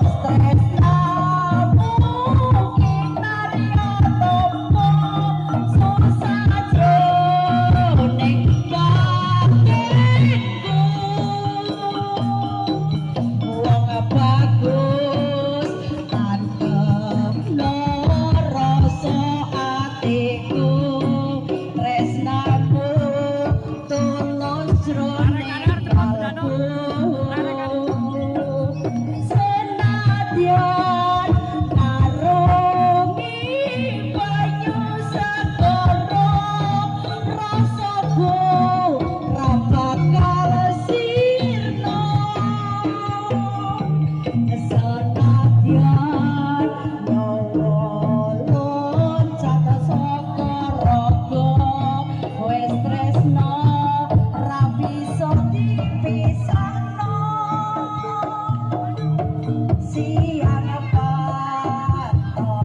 Tresnamu kinarya topo susah jroning batinku. Wong bagus antepno rasa atiku, tresnaku tulus jroning kalbu. Senadyan ngarungi banyu segara, rasaku ra bakal sirna. Senadyan nyawa loncat saka raga, wis tresna ra bisa dipisahno. Si